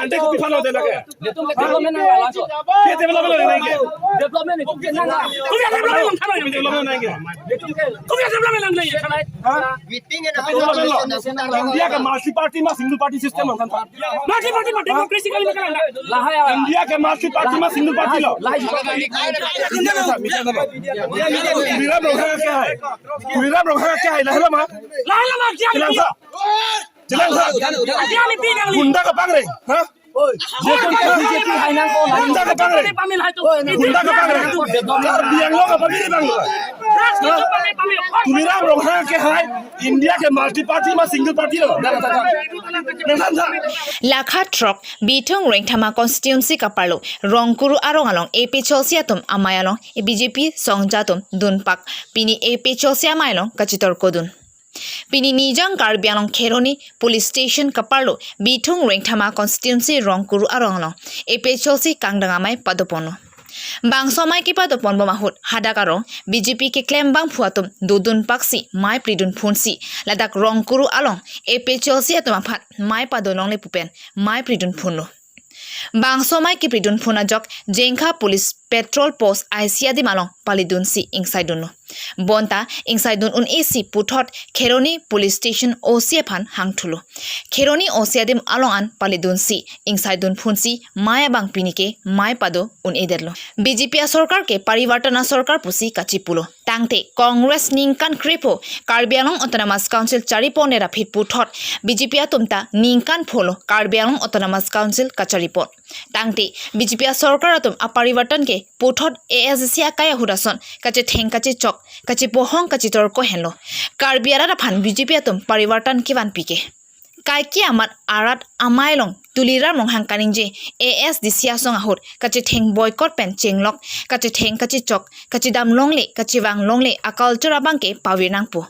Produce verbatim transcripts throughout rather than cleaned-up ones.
Ante kopi aphan lo de lake? Netum ke development nang lang so. Ke development nang ke? Development netum ke nang lang. Kopi development nang ke? Netum ke. Kopi development nang ke? Meeting and Development lo. India ke multi party ma single party system lo kan? Multi party ma democracy kali ma kan? Lahai. India ke multi party ma single party lo. Lahai. India ke sa, India ke sa. Tuliram Ronghang ke hai. Tuliram Ronghang ke hai, lahai ma. Lahai ma, kilang sa. Kilang sa. Gunda kapangre, ha? Gunda kapangre. Gunda kapangre. Karbi Anglong kapangre bang. Tuliram Ronghang ke hai, India ke multi party ma single party lo. Nang sa. Lakha throk, Bithung Rengthama constituency kaparlo, Rongkuru arong along A P H L C atum amei along B J P songja atum dunpak, pini A P H L C amei along kachitor kodun. Pini Nijang Karbi Anglong Kheroni Police Station kaparlo Bithung Rengthama constituency Rongkuru arong along A P H L C kangdang amei padoponlo. Bangso amei kepadopon bom ahut hadak arong B J P keklem abangphu atum dodun paksi mei pridun phunsi ladak Rongkuru along A P H L C atum aphan mei pado longle pu pen mei pridun phunlo. Bangso amei kepridun phun ajok Jengkha Police Patrol Post I C adim along palidunsi ingsaidunlo. Bonta ingsaidun un-esi puthot Kheroni Police Station O C aphan hangthulo. Kheroni O C adim along an palidunsi ingsaidun phunsi mei abang pini ke mei pado un-edetlo. B J P asorkar ke parivartan asorkar pusi kachipulo. Tangte Congress ningkan krepho Karbi Anglong Autonomous Council charipondet aphi puthot B J P atum ta ningkan pholo Karbi Anglong Autonomous Council kacharipon. Tangte B J P asorkar atum aparivartan ke puthot A S D C akai ahut ason kachetheng kachechok, kachepohong kachetorko henlo. Karbi arat aphan B J P atum parivartan kevanpi ke. Kaike amat arat amei along Tuliram Ronghang kaningje A S D C asong ahut kachetheng boycott pen chenglok, kachetheng kachechok, kachedam longle, kachevang longle aculture abang ke pavir nangpo.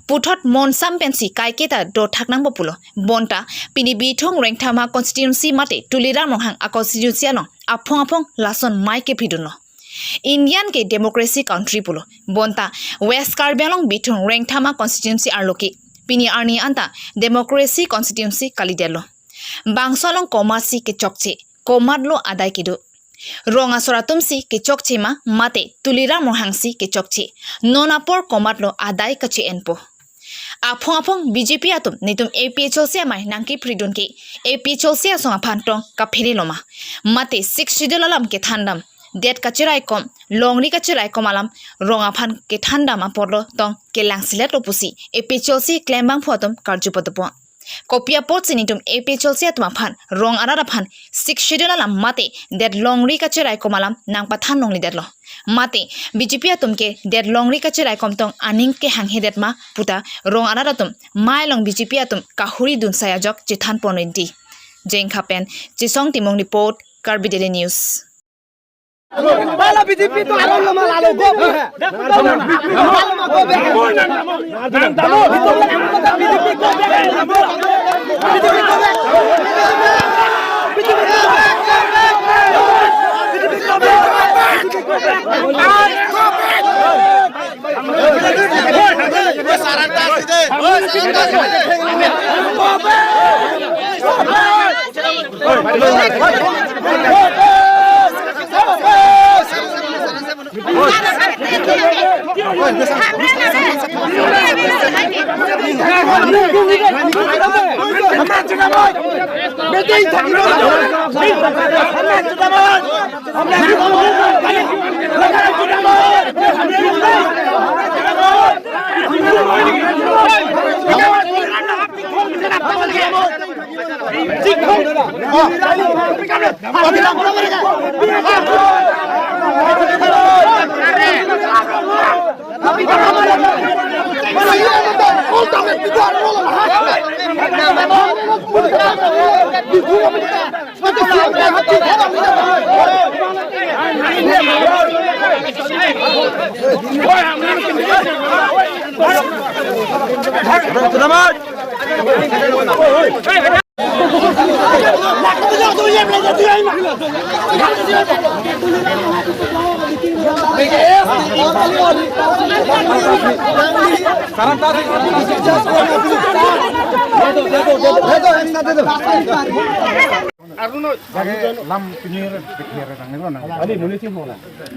Puthot monsam pensi kaike ta dothak nangpo pulo. Bonta pini Bithung Rengthama constituency mate Tuliram Ronghang aconstituency along aphong aphong lason mei kepridunlo. India ke democracy country pulo. Bonta West Karbi Anglong Bithung Rengthama constituency arlo ke pini arni anta democracy constituency kalidetlo. Bangso along komatsi kechokche, komatlo adai kedo. Rong asor atumsi kechokche ma mate Tuliram Ronghangsi kechokche. Non apor komatlo adai kache-enpo. Aphong aphong B J P atum netum A P H L C amei nangkepridun ke A P H L C asong aphan tong kaphere loma. Mate Sixth Schedule alam kethandam, det kacheraikom, longri kacheraikom alam rong aphan kethandam aporlo tong kelangseletlo pusi A P H L C klem abangphu atum karju padopo. Kopi apotsi netum A P H L C atum aphan rong arat aphan Sixth Schedule alam mate det longri kacheraikom alam nangpathan longledetlo. Mate B J P atum ke det longri kacheraikom tong aning kehanghedet ma puta rong arat atum mei along B J P atum kahuri dunsai ajok chethanpon rinti. Jengkha pen Chisong Timung report, Karbi Daily News. Bala B J P to aron lama lalo go. Bala ma go be.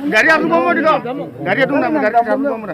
Gari atum bombo dito. Gari atum bombo, gari atum bombo.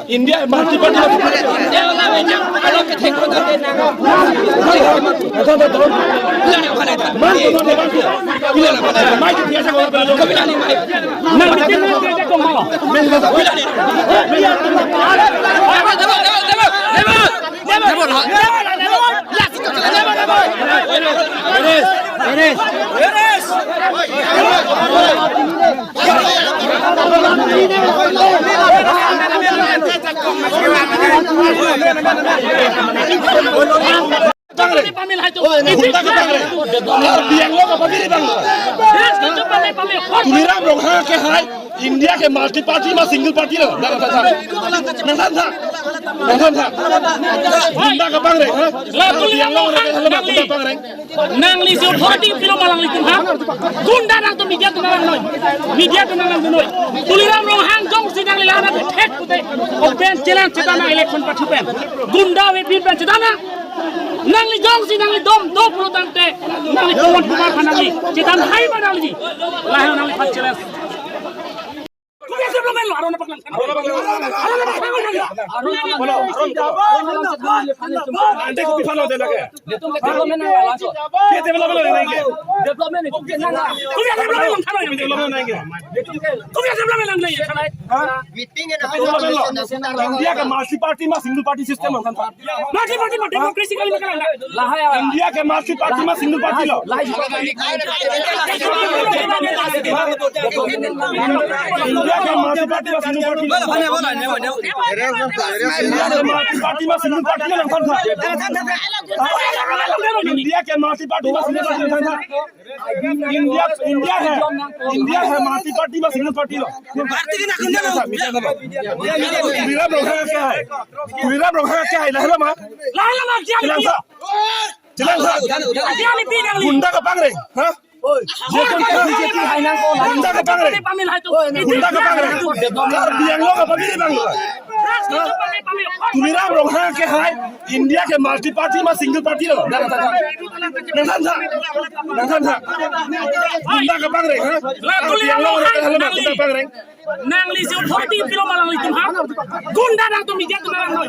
India multi party. Tuliram Ronghang ke hai, India ke multi party ma single party lo? Nangthan tha. Nangthan tha. Nangthan tha. Gunda kapangreng, ha? Tuliram Ronghang, gunda kapangreng. Nangli si authority pilo ma nanglitum ha? Gunda nangtum media atum nanglangnoi. Media atum nanglangnoi. Tuliram Ronghang jongsi nangli ladak thek pute open challenge chethan nang election pathu pen. Gunda ave pin pen chethan nang. Nangli jongsi nangli dom do pulo tangte nangli Pawan Kumar aphan nangli chethan hai ma nangli. Lahai nangli aphan challenge. Ante kopi aphan lo de lake? Netum ke development nang laso. Ke development lo nang ke? Development nang. Kopi development nang ke? Netum ke. Kopi development nang ke? Meeting and Development lo. India ke multi party ma single party system lo? Multi party ma democracy kali ma kalang. Lahai. India ke multi party ma single party lo? Lahai. India ke multi party ma single party lo? India ke multi party ma single party lo, nangthan tha. India ke multi party ma single party, nangthan tha. India, India hai, India hai multi party ma single party lo? Party ke na kunja lo. Tuliram Ronghang ke hai. Tuliram Ronghang ke hai, lahai ma? Lahai ma, kya? Chelang tha. Chelang tha. Kya ni pi nang li? Gunda kapangreng, ha? Gunda kapangreng. Gunda kapangreng. Karbi Anglong kapangreng bang lo? Tuliram Ronghang ke hai, India ke multi party ma single party lo? Nangthan tha. Nangthan tha. Gunda kapangreng, ha? Karbi Anglong, gunda kapangreng. Nangli si authority pilo ma nanglitum ha? Gunda nangtum media atum nanglangnoi.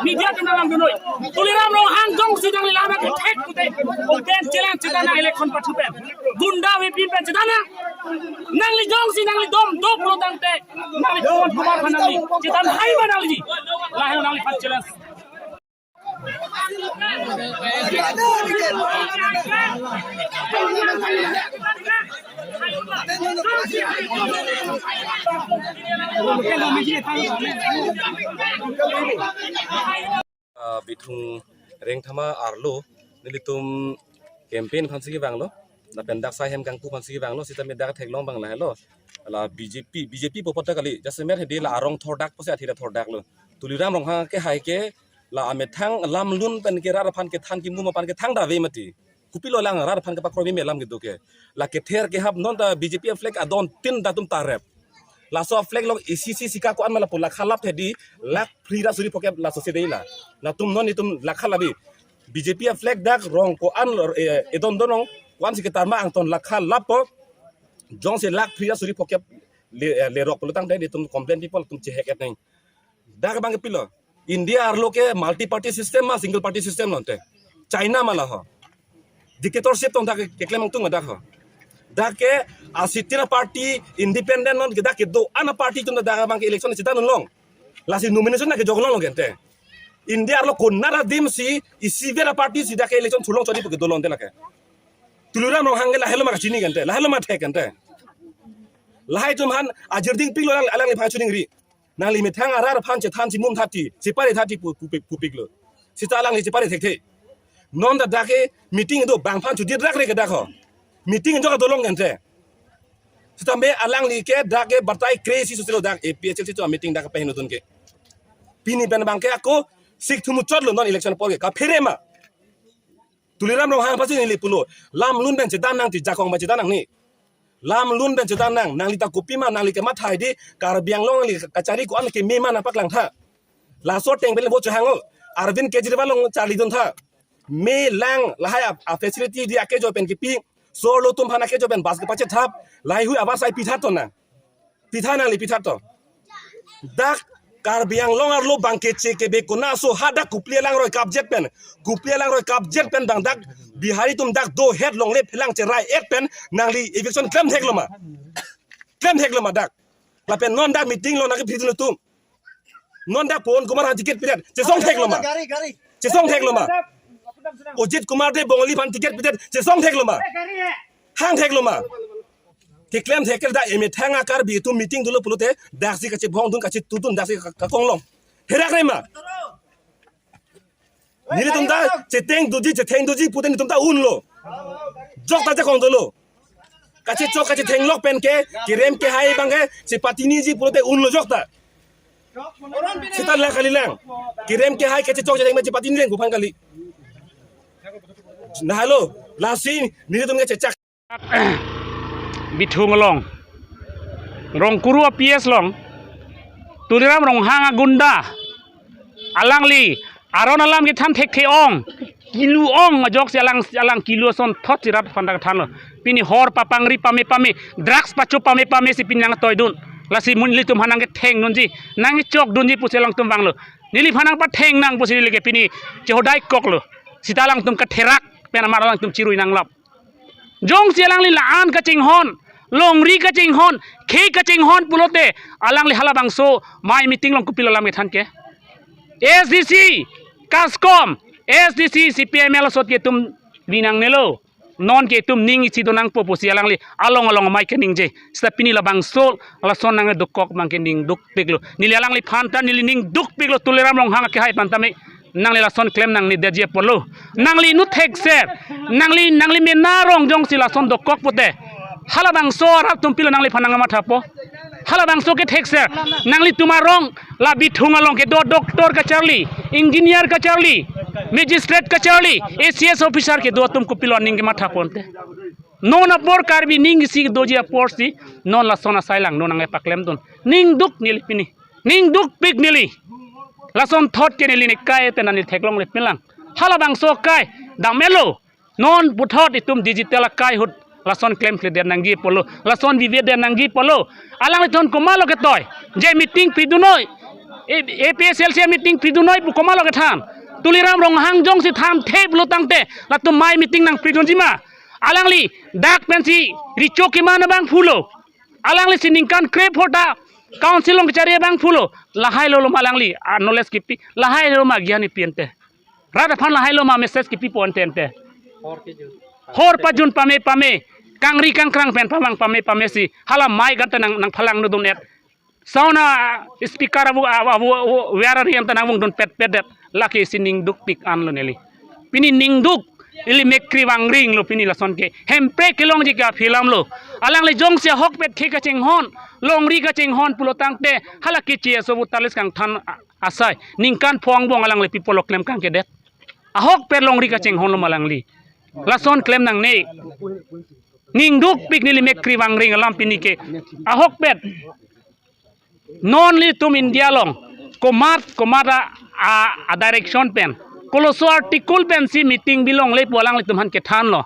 Media atum nanglangnoi. Tuliram Ronghang jongsi nangli ladak thek pute open challenge chethan nang election pathu pen. Gunda ave pin pen chethan nang. Nangli jongsi nangli dom do pulo tangte nangli Pawan Kumar aphan nangli chethan hai ma nangli. Lahai nangli aphan challenge. Ah, Bithung Rengthama arlo nelitum campaign aphan si kevang lo. Lapen dak sai hem kangpu aphan si kevang lo, sitame dak theklong abang lahelo. La B J P, B J P pu apot ta kali, jasemet hedi la arong thordak pusi athira thordak lo. Tuliram Ronghang ke hai ke la amethang lam lun pen ke rat aphan kethan kimum aphan ke thangta ave mati. Kopilo lang rat aphan kepakromi me alam kedo ke. La kether kehap non ta B J P a-flag adon tin datum tarep. Laso a-flag along isi isi sika ko-an ma lapu lakha lap hedi, lakh phli ra suri phokep laso si dei la. Latum non itum lakha labi. B J P a-flag dak rong ko-an, eh, edon don rong ko-an si ketarma angton lakha lap po. Jongsi lakh phli ra suri phokep le, eh, lerok pulo tangte itum complain people itum chehek et neng. Dak abang ke pilo. India arlo ke multi party system ma single party system lo ante. China ma la ho. Dictatorship tong dak keklem tung dak ho. Dak ke asitin a-party independent non ke dak kedo-an a-party atum dak abang ke election si dan long. Lasi nomination na kejok long lo gente. India arlo konat adim si isi vera party si dak ke election thulong chodi pu kedo lo ante lake. Tuliram Ronghang ke lahelo ma kachini gente. Lahelo ma thek gente. Lahai atum aphan ajir ding pik lo alang, alangliphan chuning ri. Nangli methang arat aphan chethan chimum thati, chepare thati pu, pu, pu, pupik lo. Sita alangli chepare thekthe. Non ta dak ke meeting do bang aphan chudit rak re ke dak ho. Meeting jok adolong gente. Sita me alangli ke dak ke batai kre si susilo dak A P H L C atum meeting dak ke pahin utun ke. Pini pen abang ke ako sik thumu chot lo non election apor ke kaphere ma. Tuliram Ronghang aphansi neli pulo. Lam lun pen chedan nang ti jakong ba chedan nang ni. Lam lun pen chedan nang. Nangli ta kopi ma nangli kematha hedi Karbi Anglong nangli kachari ko-an keme ma nangpaklang tha. Laso ateng pen le bo chehang o. Arvind Kejriwal along charli dun tha. Me lang lahai a, a-facility di akejo pen kipi. Sorlo atum aphan akejo pen bus kepachethap. Lahai hui abar sai pitha to nang. Pitha nangli pitha to. Dak Karbi Anglong arlo bang keche kebe kona so hadak Kopili alangroi kapjet pen. Kopili alangroi kapjet pen bang dak Bihari atum dak do het longle phelang cherai et pen nangli eviction klem thek lo ma. Klem thek lo ma dak. Lapen non dak meeting lo nang ke phidun atum. Non dak Pawan Kumar aphan ticket pidet. Chesong thek lo ma. Gari, gari. Chesong thek lo ma. Ajit Kumar Deb Bongali aphan ticket pidet. Chesong thek lo ma. Hang thek lo ma. Keklem thek ke dak emethang a-Karbi atum meeting dolo pulote daksi kachebong dun kachetudun daksi ka-, kakong long. Herak re ma. Nelitum ta cheteng doji chetheng doji pute nelitum ta unlo. Jok ta jakong dolo. Kachechok kachetheng lok pen ke kerem kehai abang ke chepatini ji pulote unlo jok ta. Sita la kali lang. Kerem kehai kachechok chetheng ma chepatini lang kophan kali. Nahalo lasi nelitum ke chechak. Bithung along, Rongkuru a-P S along, Tuliram Ronghang agunda, alangli aron alam kethan thekthe ong, kilu ong ajoksi alang, alang kilu asonthot si rat aphan ta kethanlo. Pini hor papangri pame pame, drugs pacho pame pame si pini nangtoidun. Lasi mun ilitum aphan nangketheng dunji, nangkechok dunji pusi alangtum vanglo. Neliphan nangpatheng nang pusi neli ke pini chehodai koklo. Sita alangtum katherak pen amar alangtum chirui nanglap. Jongsi alangli la-an kachinghon, longri kachinghon, khei kachinghon pulote, alangli halabangso mei meeting along kopilo alam kethan ke. A S D C, KASCOM, A S D C, C P I M L asot ke itum bi nangnelo. Non ke itum ning isi do nangpo pusi alangli along along mei keningje. Sita pini labangso lason nangdokok abang ke ning dukpiklo. Neli alangliphan ta neli ning dukpiklo Tuliram Ronghang akehai aphan tame. Nangli lason klem nangnedet ji apotlo. Nangli inut thekser. Nangli, nangli mena arong jongsi lason dokok pute. Halabangso arat atum pilo nangliphan nangmathapo. Halabangso ke thekser. Nanglitum arong la Bithung along kedo doctor kacharli, engineer kacharli, magistrate kacharli, A C S officer kedo atum kopilo aning kemathapo ante. Non apor Karbi ning isi doji apor si, non lason asai lang, non nangpaklem dun. Ning duk neli pini. Ning dukpik neli. Lasonthot ke neli ne kai te neli theklongle pinlang. Halabangso kai. Dam-etlo. Non puthot itum digital akai ahut. Lason klemkledet nangji apotlo. Lason vivedet nangji apotlo. Alanglitum komatlo ketoi. Je meeting pidun noi. A-, A P H L C meeting pidun noi pu komatlo kethan. Tuliram Ronghang jongsi thamthe pulo tangte. Latum mei meeting nangpidunji ma. Alangli dak pensi recho keman abangphulo. Alanglisi ningkan krephota council along kachari abangphulo. Lahailo lo ma alangli, a, knowledge kipi. Lahailo ma gyan kipi ante. Rat aphan lahailo ma message kipipo ante ante. Hor pajun pame pame. Kangri kangkrang pen pamang pame pame si. Hala mei ganta nang, nangphalang nudun et. Sauna speaker abu, abu, abu, abu, where are you anta nangvung dunpet pet det. Lake si ning dukpik anlo neli. Pini ning duk. Ili mekri vangring lo pini lason ke. Hemprek kelongji ke aphi alam lo. Alangli jongsi ahokpet khei kachinghon, longri kachinghon pulo tangte, hala keche aso voter list kangthan a-, asai. Ningkan pho angbong alangli pi apotlo klem kangkedet. Ahokpet longri kachinghon lo ma alangli. Lason klem nangne. Ning dukpik neli mekkri vangring alam pini ke. Ahokpet. Non nelitum India along. Komat, komat a, a, a direction pen. Koloso article pensi meeting bilongle pu alanglitum aphan kethanlo.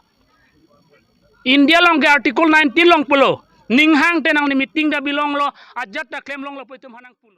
India along ke article nineteen along pulo. Ning hang te nangli meeting ta bilonglo. Ajat ta klem longlo pu itum aphan nangpulo.